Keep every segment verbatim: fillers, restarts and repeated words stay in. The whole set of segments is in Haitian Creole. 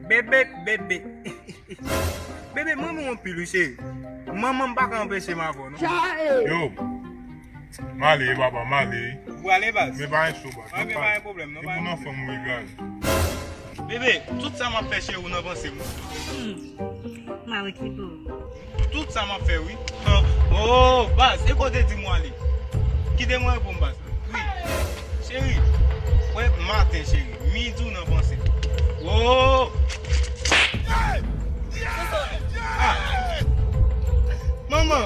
Bebe, bebe. Bebe, m renmen w anpil, wi, cheri. Manman m pa ka anpeche m avè w, non. Yo, m ale, papa, m ale. Ou prale, baz? Men pa gen cho, baz. Ok, pa gen pwoblèm, non, pa gen pwoblèm. Depi w nan fanm ou egal. Bebe, tout sa m ap fè, cheri, ou nan panse m. Hmm. Mari ki bo. Tout sa m ap fè, wi. Oh, baz, e kote di m w ale? Kite mwen reponn, baz. Wi. Cheri, wè maten, cheri. Midi w nan panse. Oh! Ah! Manman!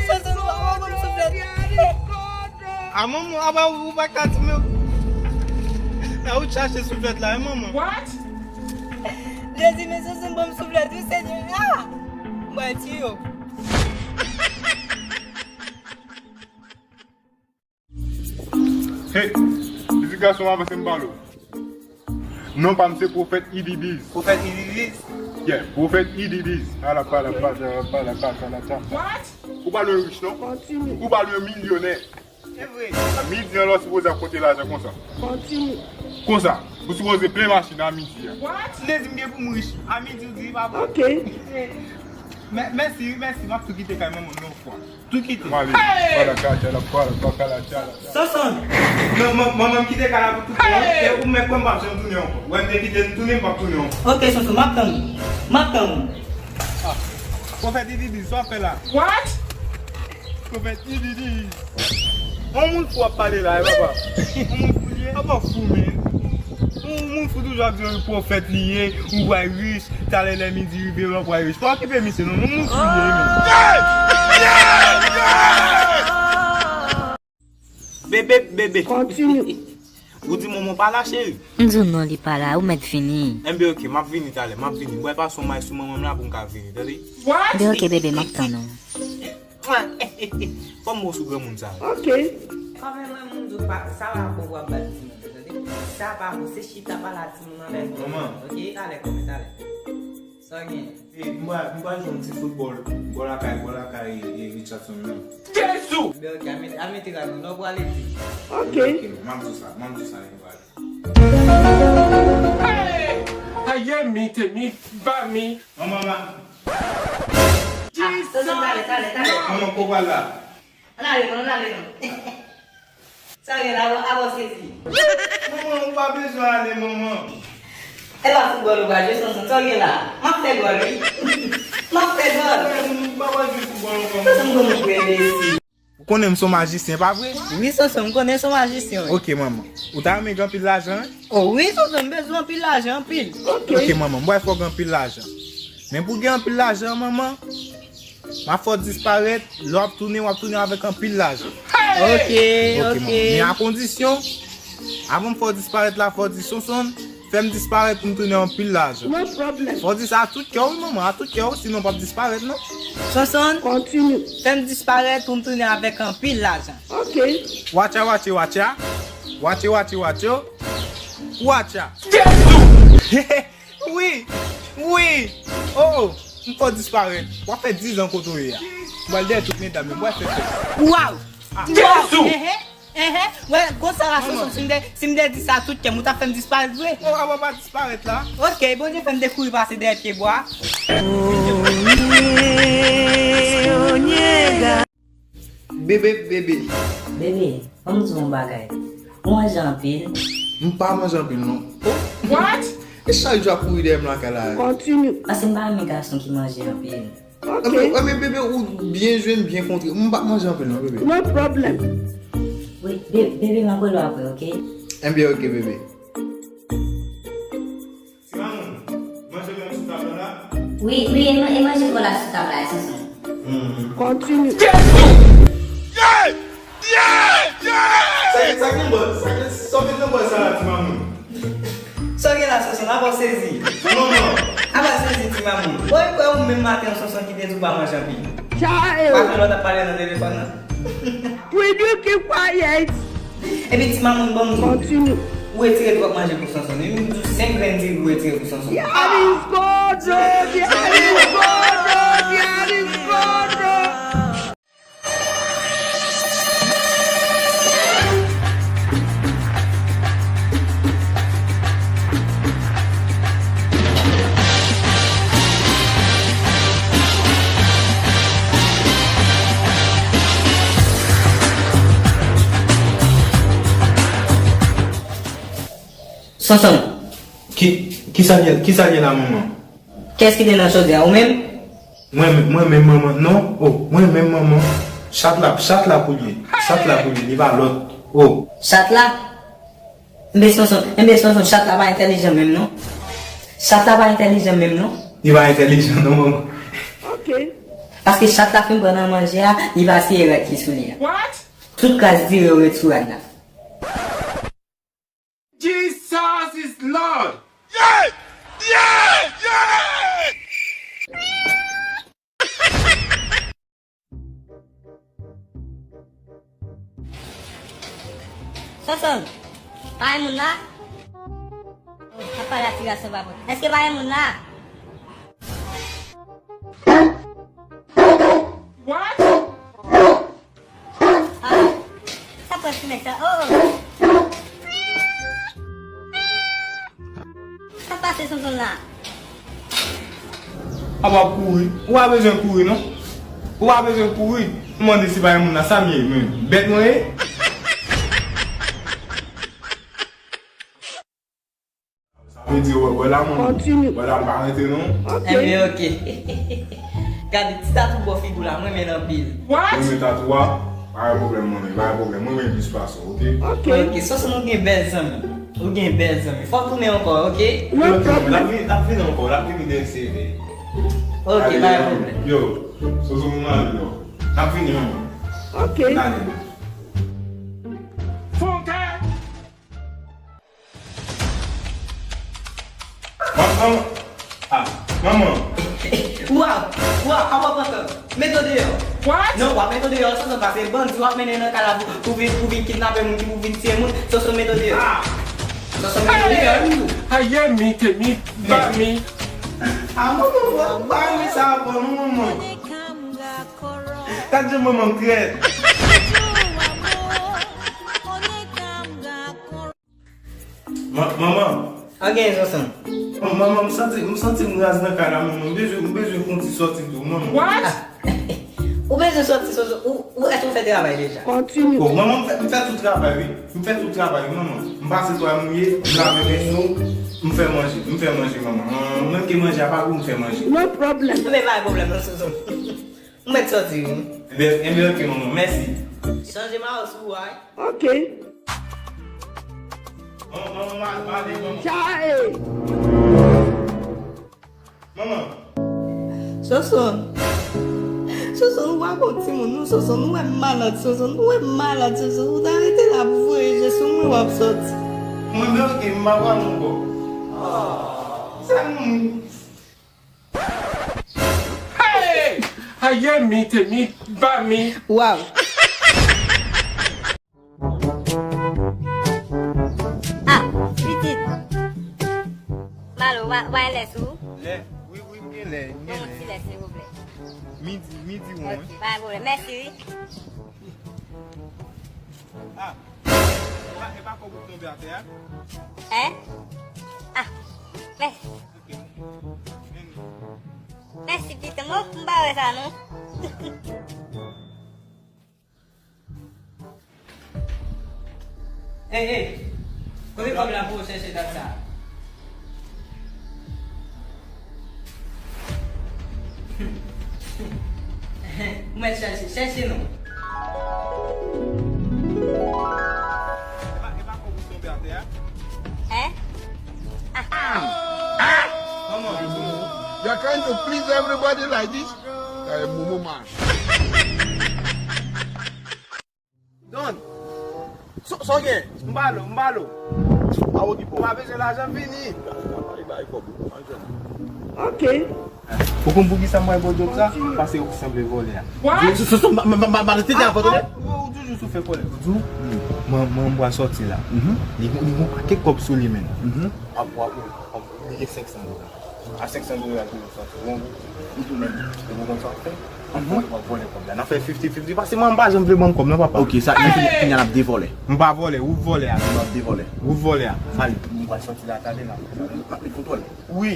Soso, nou pa ban m souflèt. A manman, apa ou pa ka di men. La ou t chache souflèt la, e manman. What? Jezi, men Soso ban m souflèt, wi, Senyè. Ah! Mwen tiye w. Hey, pitit gason, avanse m pale w. Non pa m se Pwofèt Ididiz. Pwofèt Ididiz? Yeah, Pwofèt Ididiz. Ala pala pala pala pala pala. What? Ou pa lwen rich non? Ou pa lwen milyonè. Se vre. A midi an lè w sipoze ap konte lajan konsa. Konsa. Ou sipoze plen machin a midi an. What? Lè di m gen pou m rich. A midi ou di pa bon. Ok. Mè-, mèsi, mèsi. M ap tou kite kay manman m yon fwa. Tou kite. M ale. Hey! Pala kala chala, pala pala chala. Sonson. Non, man-, manman m kite kay la pou tout tan. Hey! E ou menm kwè m p ap janm tounen ankò. Wè m te kite m tounen, m p ap tounen ankò. Ok, Sonson, m ap tann ou. M ap tann ou. Ah. Pwofèt Ididiz, sa w ap fè la? What? Pwofèt Ididiz. On moun fou ap pale la, e papa. On moun fou li ye? Papa fou, men. On moun fou toujou ap di yon pwofèt li ye, ou pral rich, talè lè midi rive, ou pral rich. Pa okipe misye, non. On moun fou li ye, men. Bebe, bebe. Kontinye. Ou di manman pa la, cheri? M di w non, li pa la, ou mèt vini. Enben, ok, m ap vini talè, m ap vini. M pral pase yon may sou manman m la pou m ka vini, tande? What? Enben, ok, bebe, m ap tann ou. Fò m bon sou granmoun sa. Ok. Kòmè mwen, moun di w pa, sa pa bon pou w ap bat timoun, tande? Sa pa bon, se chita pale a timoun anlè. Manman. Ok, talè, kòmè, talè. Sa w gen? E, m pral, m pral jwe yon ti foutbòl. Bò lakay, bò lakay, e, Richardson nan. Jezi! Bè, ok, a mete, a mete la, non, non, pral ede. Ok. Ok, m ap di w sa, m ap di w sa, lè m pral. Hey! Aye mi, te mi, ba mi. Manman, ma. Ah, Sonson, talè, talè, talè. Manman, ko pral la. Ann ale non, ann ale non. Sa w gen la, avan w sezi. Manman, ou pa bezwen ale, manman. E pa foutbòl ou pral jwe, Sonson, sa w gen la? M ap fè gòl, wi. M ap fè gòl. Ou pa pral jwe foutbòl ankò, manman. Sonson, m konn ou vre, enbesil. Ou konnen m se yon majisyen, pa vre? Wi, Sonson, m konnen w se yon majisyen, wi. Ok, manman. Ou ta renmen gen anpil lajan, wi? O, wi, Sonson, m bezwen anpil lajan, anpil. Ok, manman, m pral fè w gen anpil lajan. Men pou w gen anpil lajan, manman, m ap fè w disparèt, lè w ap tounen, w ap tounen avèk anpil lajan. Ok, ok. Men a kondisyon, avan m fè w disparèt la, fò w di, Sonson, fè m disparèt pou m tounen anpil lajan. No problem. Fò w di sa a tout kè w, wi, manman, a tout kè w, sinon w p ap disparèt, non. Sonson, kontinye. Fè m disparèt pou m tounen avèk anpil lajan. Ok. Watcha, watche, watcha. Watche, watche, watcho. Watcha. Wi, wi. Oh, oh. M fè w disparèt. W ap fè diz an kote w ye a. M pral dèyè tout medam yo. M pral fè fè. Waw! Ah. Waw! Enhen, enhen. Wè, konsa la, Sonson, si m te, si m te di sa tout kè m, ou t ap fè m disparèt vre? Oh, avan pa disparèt la. Ok, Bondye fè m te kouri pase dèyè pye bwa. Bebe, bebe. Bebe, ban m di w yon bagay. Ou manje anpil? M pa manje anpil, non. What? E chak jou ap kouri dèyè m lakay la. Kontinye. Paske m pa renmen gason ki manje anpil. Ok. Enben, enben, bebe, ou byen jwe, m byen kontre. M pa manje anpil, non, bebe. No problem. Wi, be-, bebe, m ap rele w apre, ok? Enben, ok, bebe. Ti mamoun, manje pa sou tab la? Wi, wi, e man-, e manje pa la sou tab la, e Sonson. Kontinye. Sa gen, sa gen bò, sa gen, sa gen nan bò sa la, ti mamoun. Sa gen la, Sonson, apa w sezi? Manman. Apa w sezi, ti mamoun. Bon, e kwè ou menm maten an, Sonson ki te di w pa manje anpil. Chae. Pa gen lòt ap pale nan telefòn nan. Will you keep quiet? Epi ti mamoun ban m di w. Kontinye. Ou retire twòp manje pou Sonson. Li menm di w senk grenn diri ou retire pou Sonson. Yariskodo, Yariskodo, Yariskodo. Sonson. Ki, kisa l ye, kisa l ye la, manman? Kiyès ki te nan chodyè a, ou menm? Mwen, mwen menm manman, non. Oh, mwen menm manman. Chat la, chat la pou li ye. Chat la pou li ye, li pa lòt. Oh. Chat la? Enben Sonson, enben Sonson, chat la pa entèlijan menm non. Chat la pa entèlijan menm non. Li pa entèlijan non, manman. Ok. Paske chat la fin pran nan manje a, li pa siye rad ki sou li a. What? Tout kras diri yo ret sou rad la. Jesus is Lord! Yeah! Yeah! Yeah! Sonson, pa gen moun la? Ap pale a ti gason pa bon. Èske pa gen moun la? What? Ah, sa pral fimen sa. Oh, oh. Sa pase Sonson la? Apa w ap kouri? Ou pa bezwen kouri non. Ou pa bezwen kouri. Ou mande si pa gen moun la, sa m ye menm? Bèt mwen ye? Sa vle di, wè, wè la, manman. Wè la, m pa rete non. Enben, ok. Gade, ti tatou bò figi w la, mwen renmen l anpil. Mwen renmen tatou a, pa gen pwoblèm, manman, pa gen pwoblèm. Mwen renmen l plis pase w, ok? Ok, Sonson, ou gen bèl zanmi. Ou gen bèl zanmi. Fò w tounen ankò, ok? Ok, manman, l ap vini, l ap vini ankò, l ap vini dèyè seve. Ok, pa gen pwoblèm. Yo, Sonson, mwen ale non. L ap vini, manman. Ok. N ale. Fon kè! Manman! Ah, manman! Waw! Waw! Apa pantan! Mete w deyò! What? Non, w ap mete w deyò, Sonson, paske bandi w ap mennen nan kay la pou, pou vin, pou vin kidnape moun, ki pou vin tiye moun, Sonson mete w deyò. Ah! Sonson mete w deyò, wi. Aye mi, te mi, ba mi. Ah, manman, w ap ba mi sa ankò, non, manman. Gad jan manman m trèt. Ma-, manman. Sa gen, Sonson? Manman, m santi, m santi m raz nan kay la, manman. M bezwen, m bezwen fè yon ti sòti tou, manman. What? Ah. Ou bezwen sòti, Sonson? Ou, ou, èske ou fè travay deja? Kontinye. Bon, manman, m fè, m fè tout travay, wi. M fè tout travay, wi, manman. M pase twal mouye, m lave vèso, m fè manje, m fè manje, manman. An, menm ke manje a pa gou, m fè manje. No problem. Enben, pa gen pwoblèm, non, Sonson. M mèt sòti, wi. Enben, enben, ok, manman, mèsi. Chanje mayo sou ou a, wi. Ok. Manman, manman, ma, ma ale, manman. Chae! Manman. Sonson. Sonson, ou pa gon timoun, non, Sonson. Ou wè m malad, Sonson. Ou wè m malad, Sonson. Ou ta rete la pou voye je sou mwen, w ap sòti. Mwen, men, ok, m pa pral ankò. Sa moun. Hey! Aye mi, te mi, ba mi. Waw. Ah, pitit. Malo, wa, wa lè sou? Lè, wi, wi, m gen lè, m gen lè. Ban mwen ti lè, silvouplè. Midi, midi, wi. Ok, pa gen pwoblèm. Mèsi, wi. Ah, e pa, e pa kòb ou tonbe atè a? Hein? Ah, mèsi. Ok. Mèsi, pitit. Mwen, m pa wè sa, non. Hey, hey! Kote kòb la pou w chèche dat sa? Ou mèt chèche, chèche non. E pa, e pa kòb ou tonbe atè a? Hein? Ah. Manman. You're trying to please everybody like this? Eh, mumu man. Don, sa w gen? M ba l ou, m ba l ou. Pa okipe w. Ou pa bezwen lajan, vini. Ok. Ou konn poukisa m pral ba w djòb sa? Paske ou sanble vòlè a. What? Sou, sou, sou, ma, ma, ma, ma, ma, te di avan, tande? Ou, ou toujou sou fè kòlè. Ou di, mwen, mwen, m pral sòti la. Li gon, li gon pakèt kòb sou li, men. W ap, w ap, w ap, li gen senk san dola. A senk san dola, l toujou sòti. Bon, m tounen. E pou konn sa w ap fè? W ap vòlè, w ap vòlè kòb la. N ap fè fifty fifty. Paske mwen, m pa janm vle ban m kòb nan, papa. Ok, sa, kounye a n ap devòlè. M pa vòlè, ou vòlè a. M ap devòlè. Ou vòlè a. Sa li, m pral sòti la, tande la. M ap met kontwòl. Wi.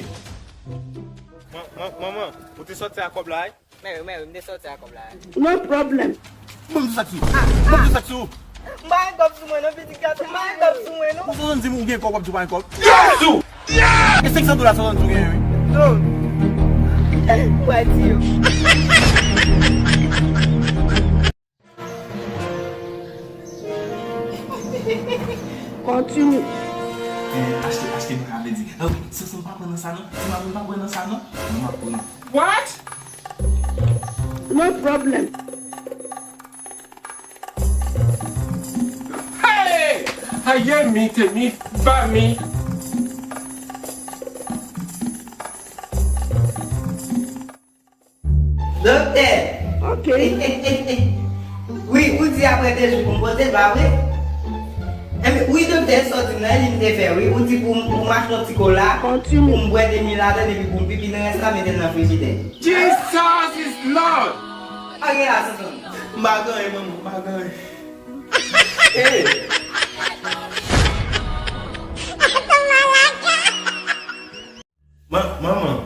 Man-, man-, manman, ou te sòti ak kòb la, wi? Mèwi, mèwi, m te sòti ak kòb la, wi. No problem. Ban m di sa ti ou. Ban m di sa ti ou. M pa gen kòb sou mwen non, pitit gason, m pa gen kòb sou mwen non. Ou santi di m ou gen kòb, w ap di w pa gen kòb? Jezi! E senk san dola santi di w genyen, wi. Non. Ou a di yo. Kontinye. Eh, achte, achte mwen avè di. Eh, Soso, pa pran nan sa non. Ti mamoun, pa pran nan sa non. Mwen m ap pran. What? No problem. Hey! Aye mi te mi ba mi. Doktè! Ok. Wi, ou di apre de jou pou m poze l, pa vre? Enben, wi, doktè, sa w di m nan, li m te fè, wi. Ou di pou m, pou m achte yon ti kola, pou m bwè demi ladan, epi pou m pipi nan rès la, mete l nan frijidè. Jesus is Lord! Sa gen la, Sonson? M pa gen anyen, manman, m pa gen anyen. Hey! Man, manman,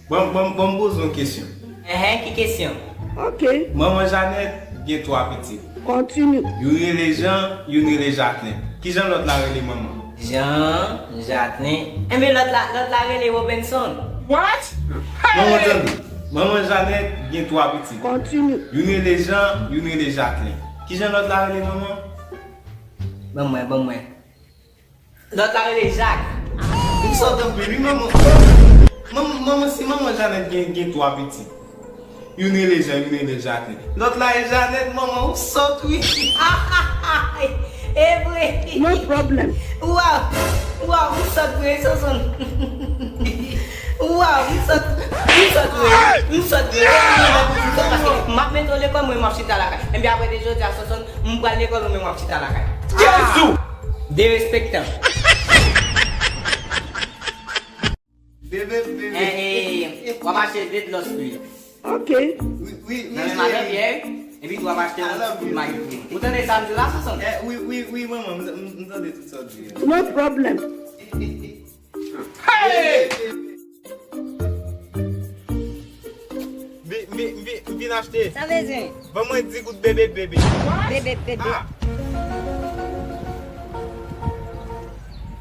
ban, ban, ban m poze yon kesyon. Enhen, ki kesyon? Ok. Manman Janèt gen twa pitit. Kontinye. Youn rele Jan, youn rele Jaklen. Kijan lòt la rele, manman? Jan, Jaklen. Enben lòt la, lòt la rele Robinson. What? Manman, tande. Manman Janèt gen twa pitit. Kontinye. Youn rele Jan, youn rele Jaklen. Kijan lòt la rele, manman? Ban mwen, ban mwen. Lòt la rele Jak. Ou sòt anpil, wi, manman. Manman, manman, si manman Janèt gen, gen twa pitit. Youn rele Jan, youn rele Jaklen. Lòt la e Janèt, manman, ou sòt, wi. E vre. No problem. Waw, waw, ou sòt vre, Sonson. Waw, ou sòt, ou sòt vre, ou sòt vre. Paske m ap mete w lekòl, mwen, m ap chita lakay. Enben, apre de jodi a, Sonson, m pral lekòl, ou menm w ap chita lakay. Jezi! Derespektan. Bebe, bebe. Eh, eh, w ap achte de dlo sou li. Ok. Wi, wi, wi, nan men madan Pyè, epi tou w ap achte yon ti kout mayi pou li. Ou tande sa m di la, Sonson? Eh, wi, wi, wi, manman, m, m, m tande tout sa w di a. No problem. Hey! Vin, vin, vin, vin achte. Sa bezwen? Ban mwen di gout bebe, bebe. Bebe, bebe. Ah.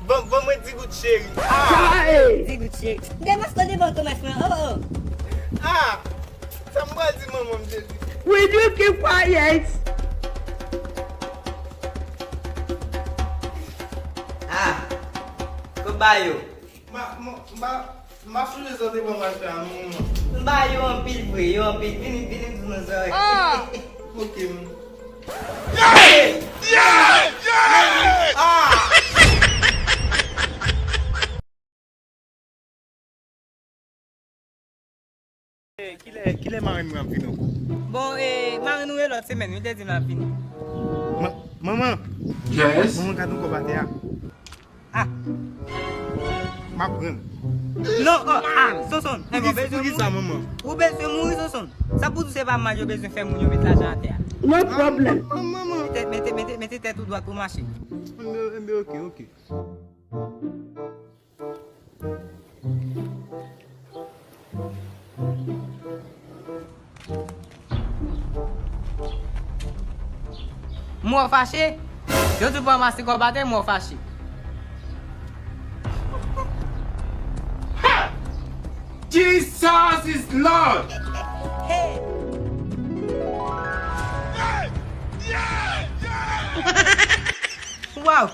Ban, ban mwen di gout cheri. Ah. Di gout cheri. Demaske devan Thomas mwen. Oh, oh. Ah. Sa m pral di manman m, Jezi. Will you keep quiet? Ah. Kote ba yo? Ma, ma, ma, ma sonje sa w te ban m achte a, non, manman. M ba yo anpil vre, yo anpil. Vini, vini m di w nan zòrèy. Ah! Ok, m. Yeah! Yeah! Yeah! Ah! Eh, kilè, kilè marenn mwen ap vini ankò? Bon, eh, marenn ou e lòt semèn, wi, li te di m l ap vini. Ma-, manman! Yes? Manman, gade yon kòb atè a. Ah! M ap pran l. Non, oh, ah, Sonson, enben, ou bezwen mouri? Poukisa, manman? Ou bezwen mouri, Sonson? Sa pou di w se pa mal yo bezwen fè moun yo met lajan atè a? No problem. Ah, manman. Mete, mete, mete, mete tèt ou dwat pou mache. Enben, enben, ok, ok. Mwen fache. Yo di w pa ranmase kòb atè, mwen fache. Ha! Jesus is Lord! Hey! Wow!